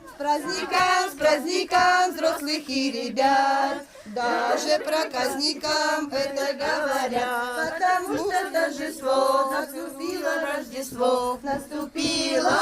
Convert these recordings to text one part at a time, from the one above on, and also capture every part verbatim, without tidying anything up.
С праздником, с праздником взрослых и ребят. Даже проказникам это говорят, потому что Торжество, наступило Рождество, наступило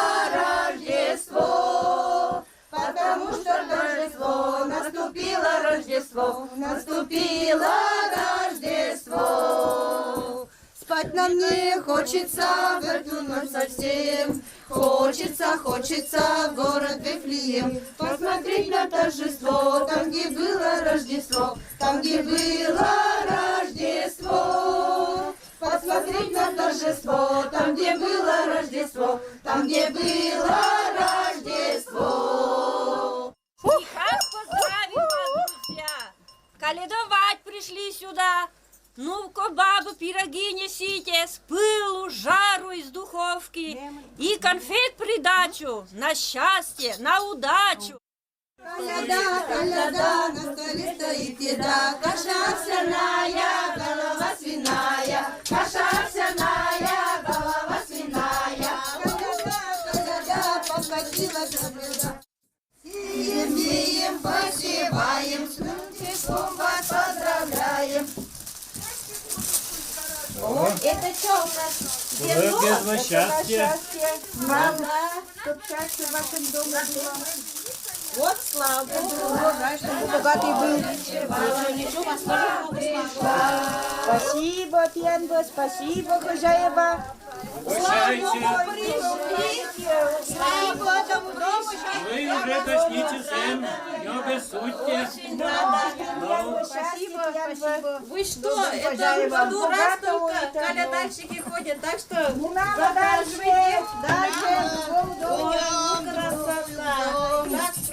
Рождество. Потому что Торжество, наступило Рождество, наступило Рождество. Спать нам не хочется в эту ночь совсем. Хочется, хочется в город Вифлеем посмотреть на Торжество, там, где было Рождество, там, где было Рождество. Посмотреть на Торжество, там, где было Рождество, там, где было Рождество. И как поздравить вас, друзья? Колядовать пришли сюда. Ну-ка, бабы, пироги несите с пылу, жару из духовки. И конфет придачу на счастье, на удачу. Коляда, коляда, на столе стоит еда. Каша овсяная, голова свиная. Каша овсяная, голова свиная. Коляда, коляда, покатилась коляда. Сеем, сеем, посеваем, с Рождеством вас поздравляем. О, это что у нас? Зерно? Это счастье. Мама, чтоб счастье в вашем доме было. Вот, слава Богу, чтобы богатый был. Ничего, вас тоже много слава. Спасибо, пиянба, спасибо, хозяева. Слава Богу, пришли. Слава Богу, пришли. Вы уже начните всем, не обессудьте. Спасибо, спасибо. Вы что, это в году раз только колядальщики ходят, так что заказывайте. Дальше, дальше. Ой, красота.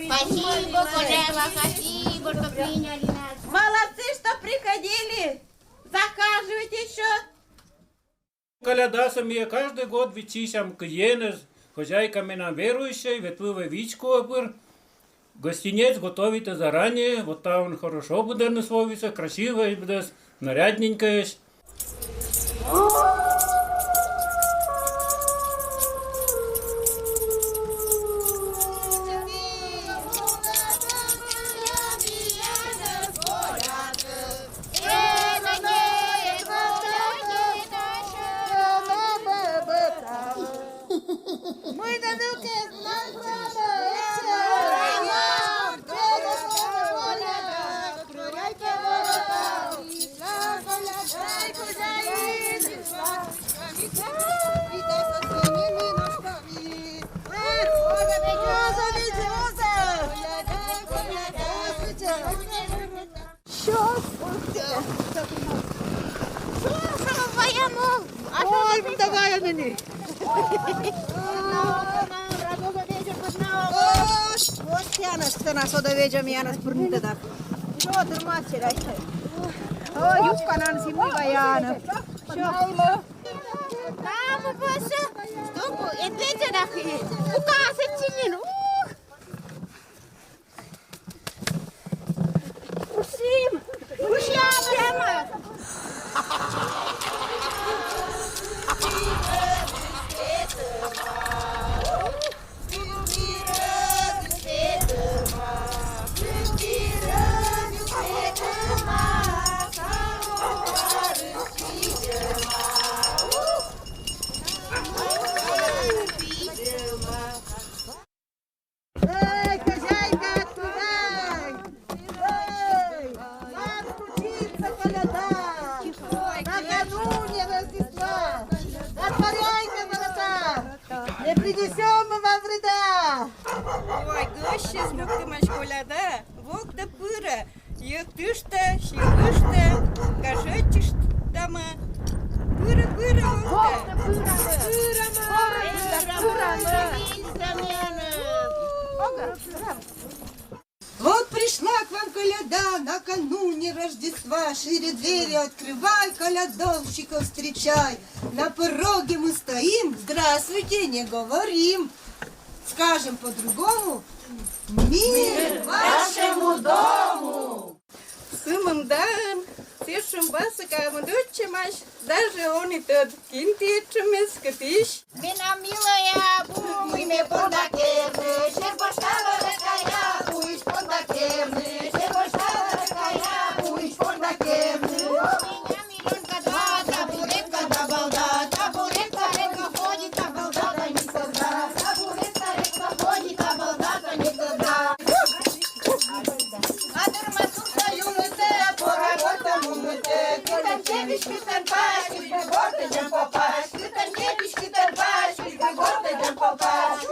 Спасибо, хозяева, спасибо, что приняли нас. Молодцы, что приходили. Заказывайте еще. Колядасӧ ми каждый год виччысям, кыдз енэжыс, хозяйка менам верующӧй, ветлывлӧ вичкоӧ пыр. Гостинец готовитӧ заранее, вот там хорошо быдӧныс лоис, красивӧй быдӧныс, нарядненькӧйӧсь. Щас. Слушай, ваян. Ой, давай, Анани. Вот тянешь, тянешь, содоведем, я нас пурнута, да. Чё, тырмат, селяйка? Ой, юбка нам зимой ваян. Чё? Да, папаша, что бы, это ведь она, указать чинил, ух. Усим! Усим! Эй, хозяйка, открывай! Эй, вам стучится коляда! Накануне Рождества! Отворяйте ворота! Не принесём мы вам вреда! Ой, гӧсьтӧ локтӧмаӧсь коляда, воктӧ пырӧ, йӧктыштӧ, сьылыштӧ, гажӧдчыштӧма. Пырӧ, пырӧ, воктӧ. Пырӧма. Пырӧма. Вот пришла к вам коляда накануне Рождества. Шире двери открывай, колядовщиков встречай. На пороге мы стоим, здравствуйте не говорим. Скажем по-другому: мир вашему дому! Сымында Тешим басыка мудуччемась, даже он и тот, кин тешимес кытысь. Менам милая, буми ме понда керны, шер башка варакая, пусть понда керны, шер башка варакая, пусть понда керны. У меня миллионка два, табуретка да балда, табуретка редко ходит, а балда да никогда, табуретка редко ходит, а балда да никогда. Адыр ма турса юнытэ, поработа мунытэ, кытын кепись, кытын пась, кызьы гортэ жан попась, кытын кепись, кытын пась, кызьы гортэ жан попась.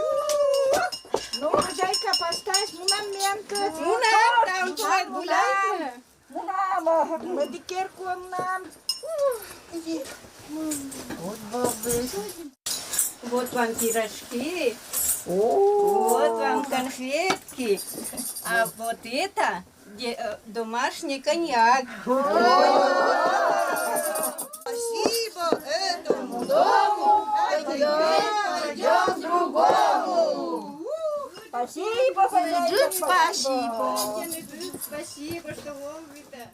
Ну, хозяйка, пастась, мунам миянкы. Мунам, там туалет гуляйте. Мунам, мыдикер куоннам. Вот вам пирожки. О. Вот вам конфетки. А вот это де- э, домашний коньяк. Спасибо этому дому, а теперь пойдём к другому. Спасибо, хозяйка, спасибо. Спасибо, что вовремя.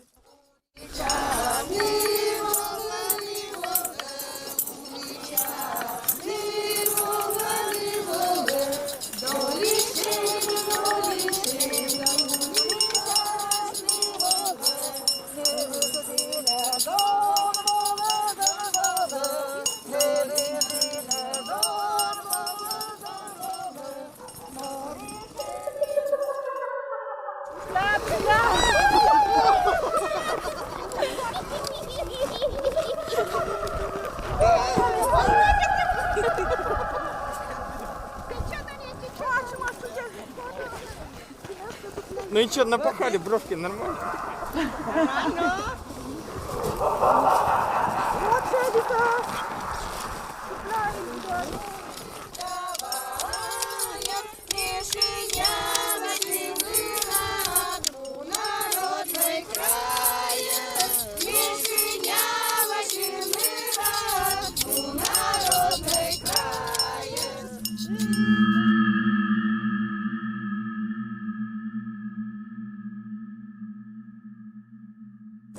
Ну и чё, напахали бровки, нормально?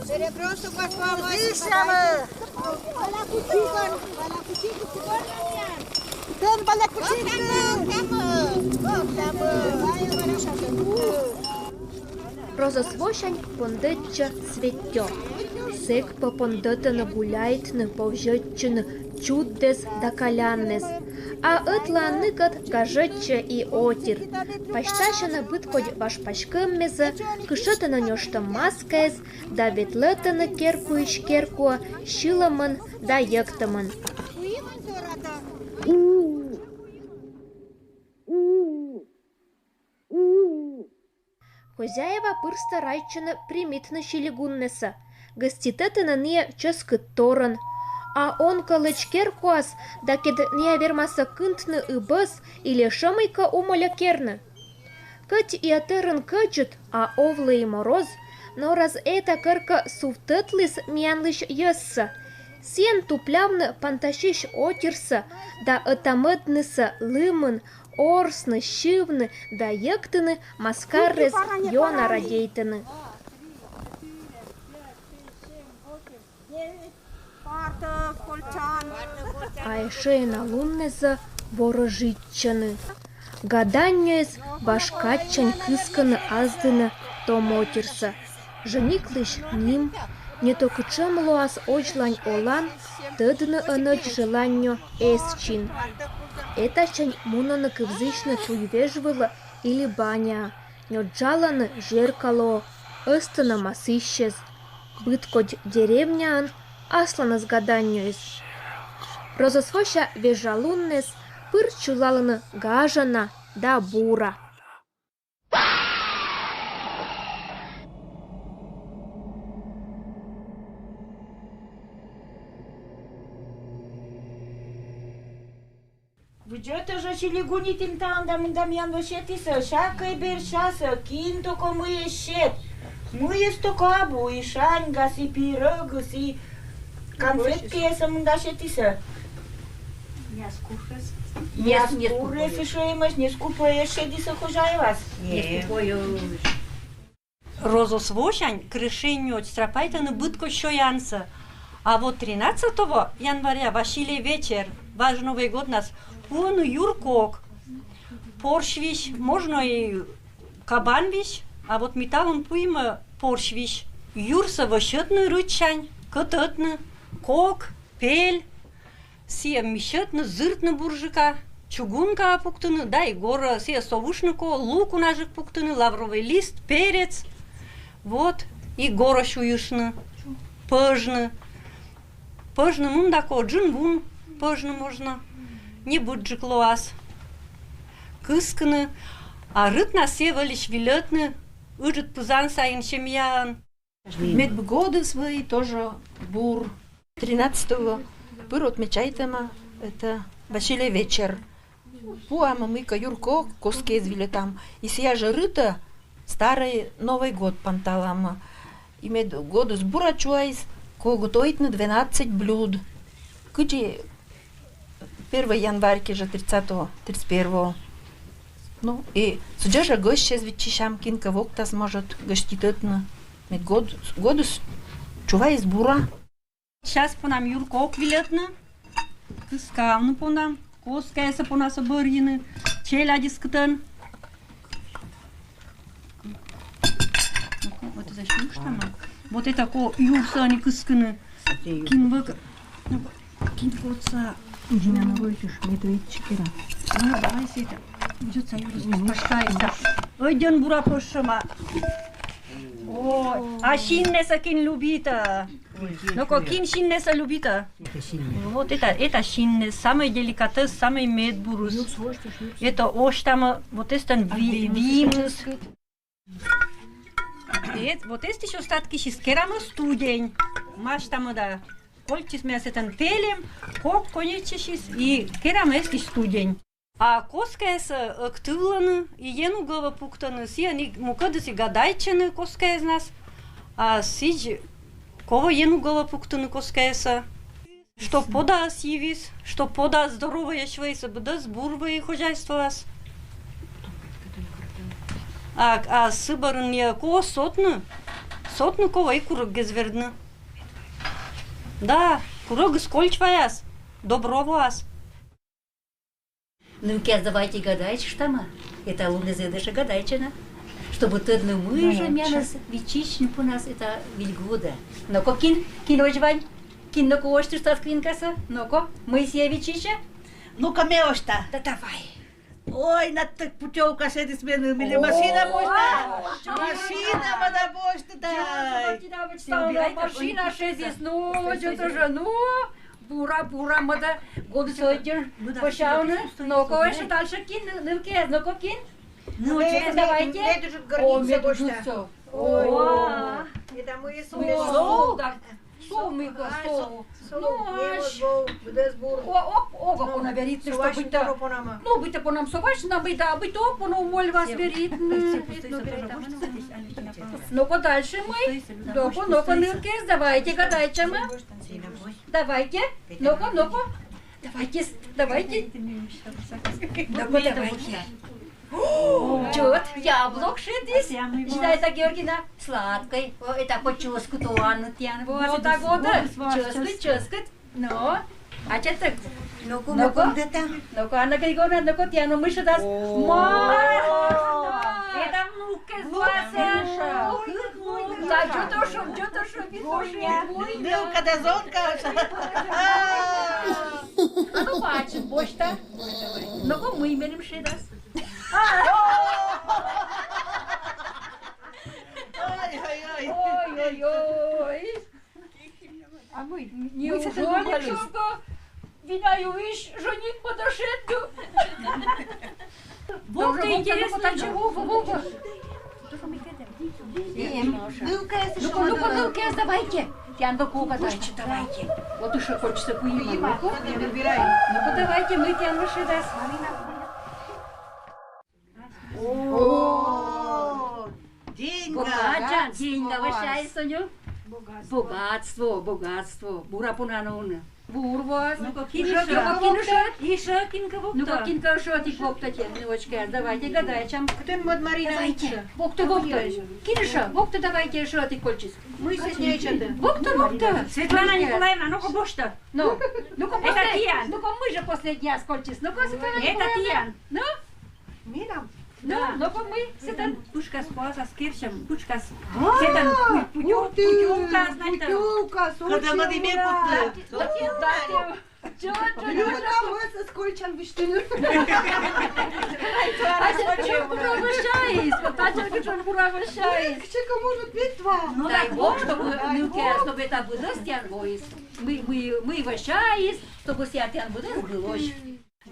Серебро сукаш палась. Ишемы. Балакучикон, балакучикон. Тон балакучикон. Розосвосянь пондэтчӧ Светтё. Сэк пӧ пондӧтӧны гуляйтны, повзьӧдчыны чуддэс да каляннэс. А ӧтлаын ныкӧд гажӧдчӧ и отир. Пасьтасьӧны быдкодь важ паськӧммесӧ, кышӧтӧны нёштӧм маскаэз да ветлӧдтӧны керкуысь керкуӧ сьылӧмӧн да йӧктӧмӧн. Хозяева пыр старайтчӧны примитны Силигуннэсӧ, гӧститӧдтӧны ниӧ чӧскыдторӧн. А он кӧ лэдз керкуас, да кед ниӧ вермасӧ кынтны ыбӧс или шӧмыйкӧ умоля керны. Кӧть и ӧтарӧн кӧдзыд, а овлӧ и мороз, но раз эта кӧркӧ сувтӧдліс миянлысь йӧзсӧ, сійӧн туплявны пантасьысь отирсӧ да ӧта-мӧднысӧ лымын орсны, сьывны да йӧктыны маскарӧс ёна радейтӧны. А эшӧ на луннэсӧ ворӧжитчӧны. Гаданнёэз важ кадсянь кыскӧны аздынӧ том отирсӧ. Жӧниклысь ним, не то кутшӧм лоас озьлань олан, тӧдны ӧнӧдз желаннё эз чин. Этасянь мунӧны кывзысьны туй веж вылӧ или баняӧ, нёджалӧны зеркалоӧ, ӧзтӧны масыссез. Быдкодь деревняын асланыс гаданнёыс. Розосвося вежалуннэс пыр чулалӧны гажана да бура. Видзӧдтӧ жӧ, Силигуни тінь таын да мында миян вӧсетісӧ, сякӧй берсясӧ, кин токо мыйӧс сет. Мыйӧс токо абу, и шаньгас, и пирӧгыс, и конфеткаяссӧ мында сетісӧ. Няскурыс. Няскурыс и шуӧмаӧсь, не скупӧйӧс сетісӧ хозяеваыс. Не скупӧйӧс. Розос восянь крещеньёдз стряпайтӧны быдкодь сёянсӧ. А вот тринадцатого января, Василей вечер, важ Новый годнас, пуӧны юркок. Порсь вись, можно и кабан вись, а вот ми талун пуимӧ порсь вись. Юрсӧ вӧсьӧдны рытсянь, кӧтӧдны, кок, пель, сійӧ мисьӧдны, зыртны бурджыка, чугункаӧ пуктыны, да и горӧ, сійӧс овыштны колӧ, лук унажык пуктыны, лавровый лист, перец. Вот, и горӧ сюйыштны, пӧжны. Пӧжны мунда колӧ, джын вун пӧжны можно. Небыдджык лоас. Кыскыны, а рытнас сійӧ вӧлись вильӧдны, ыджыд пызан сайын семьяӧн. Мед бы годыс вӧлі тоже бур. Тринадцатого пыр отмечайтӧма это Василей вечер. Пуамӧ мыйкӧ юркок, коскез вильӧтам. И сійӧ жӧ рытӧ старый Новый год панталамӧ. И мед годыс бура чуайис, колӧ готовитны двенадцать блюд. Кыдзи первый январь кежӧ, тридцатого, тридцать первого. Ну, и сідз жӧ гӧсьтсӧ виччысям, кинкӧ воктас может гӧститӧдны. Мед год, годыс чуайис бура. Щас понам юркок вильӧтны, кыскавны понам, коскаяссӧ понасӧ бӧрйыны, челядьыс кытӧн. Ну-ка, вот это сюйыштам. Вот это колӧ юрсӧ ӧні кыскыны. Кин вӧк-, ну, кин кӧ отсӧ. Мгм. Мед вӧчыштны, мед вӧчыштны. Ну, давай, Света. Идёт, Саюрис, пашкайся. Ӧдйӧн бура пӧжсьӧма. Ой, а синнасӧ кин любитӧ? Ну-ка, кин синнасӧ любитӧ? Вот это, это синнас, самый деликатес, самый медбурыс. Это осьтамӧ, вот эстӧн ви-, вимыс. Эт, вот эстысь остаткысьыс керамӧ студень. Масьтамӧ да. Кольччис миян сэтӧн пельӧм, кок конечысьыс и керамӧ эстысь студень. А коскаяссӧ ӧктывлӧны и енуг вылӧ пуктӧны, сійӧн и мукӧдыс и гадайтчӧны коскаяснас. А сідз колӧ енуг вылӧ пуктыны коскаяссӧ. Чтоб подаыс йивис, чтоб подаыс здоровӧйӧсь вӧлі, быдӧн бур вӧлі хозяйствоас. А, а сы бӧрын и колӧ сотны, сотны колӧ и курӧггес вердны. Да, курӧгыс кольччас, добро воас. Нывкияс, давайте гадайтчыштам. Это луннас эдӧ жӧ гадайтчана. Чтобы тӧдны, мый жӧ миянӧс виччысьӧны понас это Выль годӧ. Но-ко, кин, кин водзвӧ? Кин, но-ко, осьтышт ас квинкасӧ. Но-ко, мый сійӧ виччысьӧ? Ну-ка, ме осьта. Да давай. Ой, на так путёвка шедіс меным, мый машина босьта. Машина мӧда босьта, да. Машина шедіс, ну, чё тоже, ну. Бура, бура, мӧда годыс ӧдйӧ вӧчавны. Но-ко, ещё дальше кин, ны-, нывкияс, но-ко, кин? Ну, давайте. О, медводдза. О, это мы и соус. Соус, да. Соус, мыйкӧ соус. Ну, ась. О, о, ог понам веритны, что быттьӧ. Ну, быттьӧ понам со вӧсна, быттьӧ, быттьӧ ог понам, уволь вас веритны. Но-ко, дальше мый. Но-ко, но-ко, нывкияс, давайте, гадайтчам. Давайте. Но-ко, но-ко. Давайте, давайте. Но-ко, давайте. Чё, яблок шедіс? Зинаида Георгиевна, сладкӧй. О, это по чёскыту, Анна Тиан. Вот, вот так вот. Чёскыт, чёскыт. Но. А чё так? Ну-ко, ну-ко. Ну-ко, Анна Григорьевна, ну-ко, Тиан, мый шедас? Ма! Это внукӧс. Да, чё то шо, чё то шо, чё то шо. Нылка да зонка. А ну, пачыд босьта. Но-ко, мый меным шедас? Ой-ой-ой. Ой-ой-ой. А мый? Неужели, шуко, Виля Юрьевич женить подошед? Вот интересно. Вова, Вова. Ну-ка, ну-ка, ну-ка, давайте. Тиан, ну-ка, давайте. Вот уж хочется понимать. Ну-ка, давайте, мый тиан шедас. О, деньга. Богатство, деньга, вӧсяй, Соню. Богатство, богатство. Бура понам уна. Бур воас. Ну-ка, кин эшӧ? Ну-ка, кин эшӧ? Эшӧ кинкӧ вокта? Ну-ка, кинкӧ эшӧ ӧтик вокта тэн, внучкаӧсь. Давайте, гадайтчам. Кытӧн мӧд Марина? Давайте. Вокта, вокта. Кин эшӧ? Вокта, давайте, эшӧ ӧтик кольччис. Мый сэтшӧм нянь чатӧ? Вокта, вокта. Светлана Николаевна, ну-ка, босьтӧ. Ну, ну-ка, это тіян. Ну-ка, мый жӧ последняя кольччис? Ну-ка, Светлана Николаевна. Это тіян. Ну? Менам? Ну, ну-ка, мый сэтӧн? Пытшкас пуасас керсьӧм, пытшкас. Сэтӧн пу-, путё-, ух ты, путёвка, значит. Путёвка, очень. Когда надо иметь. Чё, чё, чё? Юля, мы со скольчан выступили. Ача, чё, бура вӧсяыс? Вот ача, чё, бура вӧсяыс? Ой, к чему же петь два? Ну, дай Бог, чтобы, дай Бог, чтобы это быдӧс тіян воис. Мый, мый, мый вӧсяыс, чтобы сія тіян быдӧс збылось.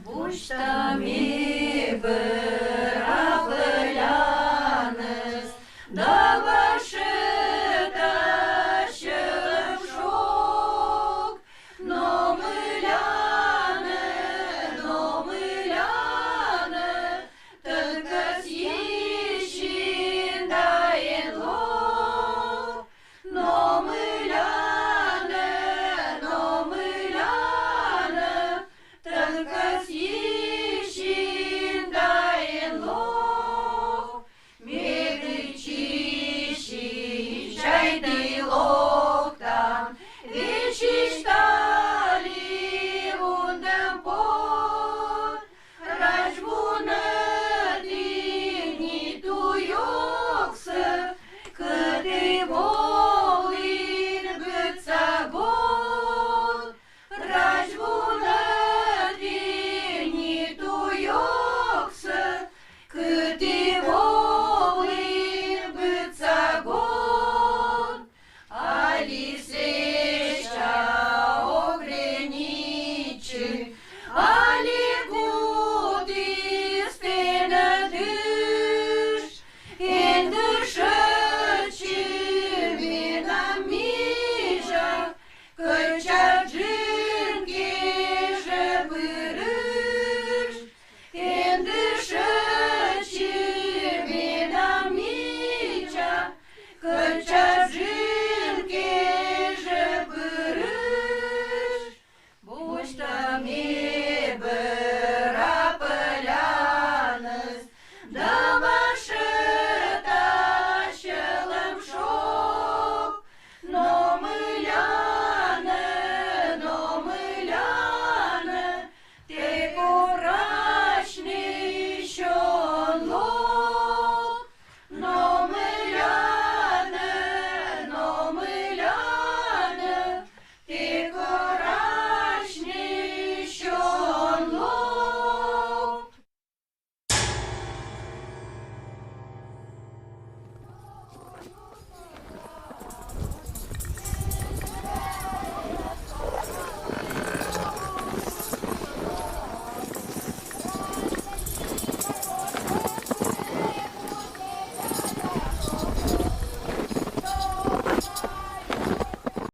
Восьта ме